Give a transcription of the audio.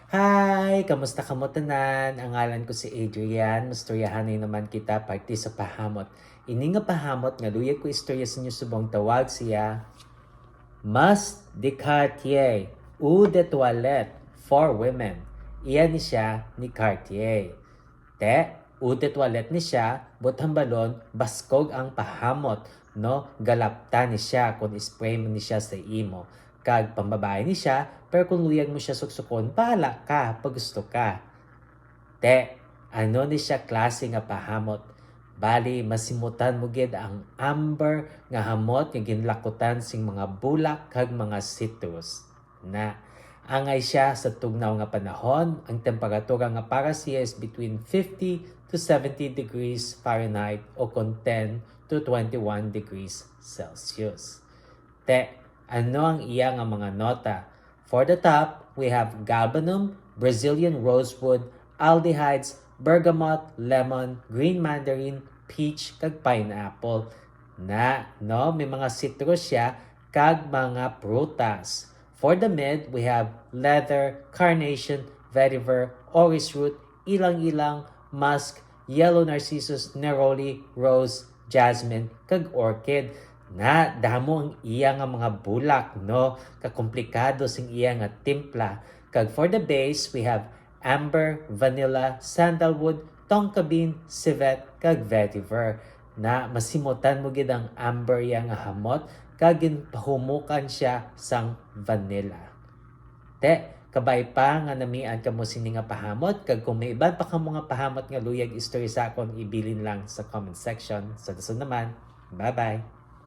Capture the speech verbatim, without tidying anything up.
Hi! Kamusta kamo tanan? Ang ngalan ko si Adrian. Mastoryahanay naman kita parte sa pahamot. Ini nga pahamot nga luyag ko istorya sa inyo subong tawag siya Must de Cartier, Eau de Toilette for Women. Iya ni siya ni Cartier. Te, eau de toilette ni siya, but hambalon, baskog ang pahamot, no? Galapta ni siya kung spray mo ni siya sa imo. Kag pambabae ni siya, pero kung luyag mo siya suksukon, bahala ka, pag gusto ka. Te, ano ni siya klase nga pahamot? Bali, masimutan mo gid ang amber nga hamot nga ginlakutan sing mga bulak kag mga citrus. Na, angay siya sa tugnaw nga panahon, ang temperatura nga para siya is between fifty to seventy degrees Fahrenheit o kon ten to twenty-one degrees Celsius. Te, ano ang iya nga mga nota? For the top, we have galbanum, Brazilian rosewood, aldehydes, bergamot, lemon, green mandarin, peach, kag pineapple. Na, no, may mga citrus siya, kag mga prutas. For the mid, we have leather, carnation, vetiver, orris root, ilang-ilang, musk, yellow narcissus, neroli, rose, jasmine, kag orchid. Na, damo ang iya nga mga bulak, no? Kakomplikado sing iya nga timpla. Kag for the base, we have amber, vanilla, sandalwood, tonka bean, civet, kag vetiver. Na, masimutan mo gid ang amber iya nga hamot, kag ginpahumukan siya sang vanilla. Te, kabay pa nga namian kamo sini nga pahamot, kag kung may iban pa kamo nga pahamot nga luyag istorya sa akon, ibilin lang sa comment section. Sa dason naman, bye-bye!